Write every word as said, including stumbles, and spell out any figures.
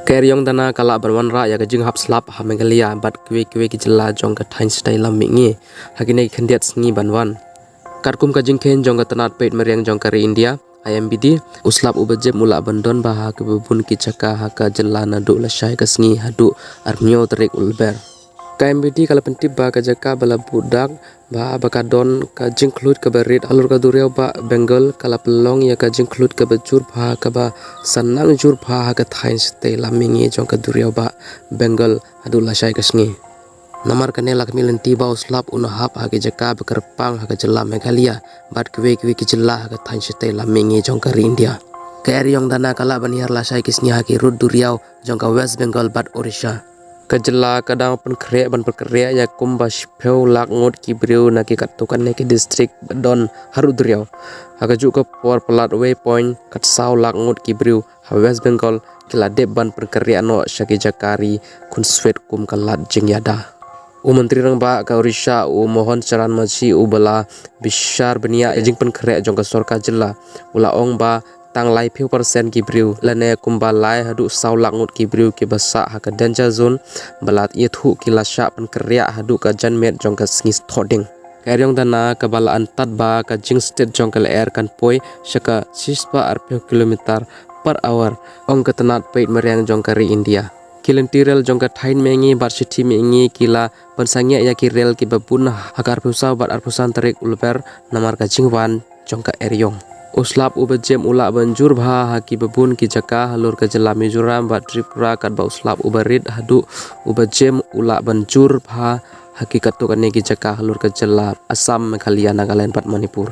Ka eriong dana ka lah ban wanrah ïa ka jinghap slap ha Meghalaya bad kiwei kiwei ki jylla jong ka thaiñ shatei lam mihngi ha kine ki khyndiat sngi ban wan. Katkum ka jingkheiñ jong ka tnat peit mariang jong ka ri India, I M B D, u slap uba jem u lah ban don bha ha kiba bun ki jaka ha ka jylla naduh lashai ka sngi haduh arphew tarik u Lber. Ka I M B D ka la pyntip ba ka jaka ba la buh dak bha ba ka don ka jingkhluit kaba rit halor ka duriaw bah Bengal ka la pynlong ïa ka jingkhluit kaba jur bha, kaba sa nang jur bha ha ka thaiñ shatei lam mihngi jong ka duriaw bah Bengal haduh lashai ka sngi. Namar kane la khmih lynti ba u slap un hap ha ki jaka ba kyrpang ha ka jylla Meghalaya bad kiwei kiwei ki jylla ha ka thaiñ shatei lam mihngi jong ka ri India. Ka eriong dana ka lah ban hiar lashai ki sngi ha ki rud duriaw jong ka West Bengal bad Odisha. Ka jylla ka dang pynkhreh ban pynkhreh ïa kumba shiphew lak ngut ki briew na ki katto katne ki district ba don harud duriaw. Ha kajuh ka por palat wei point kat saw lak ngut ki briew ha West Bengal ki la dep ban pynkhreh noh sha ki jaka ri khunswet kum ka lad jingïada. U Myntri Rangbah ka Odisha u Mohan Charan Majhi uba la bishar bniah ïa jingpynkhreh jong ka sorkar jylla u la ong ba tang laiphew percent ki briew lane kumba lai haduh saw lak ngut ki briew kiba sah ha ka danger zone ba la ïathuh ki la shah pynkhreh haduh ka janmiet jong ka sngi Thohdieng. Ka eriong dana kaba la antad ba ka jingstet jong ka lyer kan poi sha ka shispah arphew kilometer per hour, ong ka tnat peit mariang jong ka ri India. Ki lynti rel jong ka thaiñ mihngi bad shithi mihngi ki la pynsangeh ïa ki rel kiba bun ha ka arphew saw bad arphew san tarik u Lber namar ka jingwan jong ka eriong. U slap uba jem u lah ban jur bha ha kiba bun ki jaka halor ka jylla Mizoram bad Tripura katba u slap uba rit haduh uba jem u lah ban jur bha ha ki katto katne ki jaka halor ka jylla Assam, Meghalaya, Nagaland bad Manipur.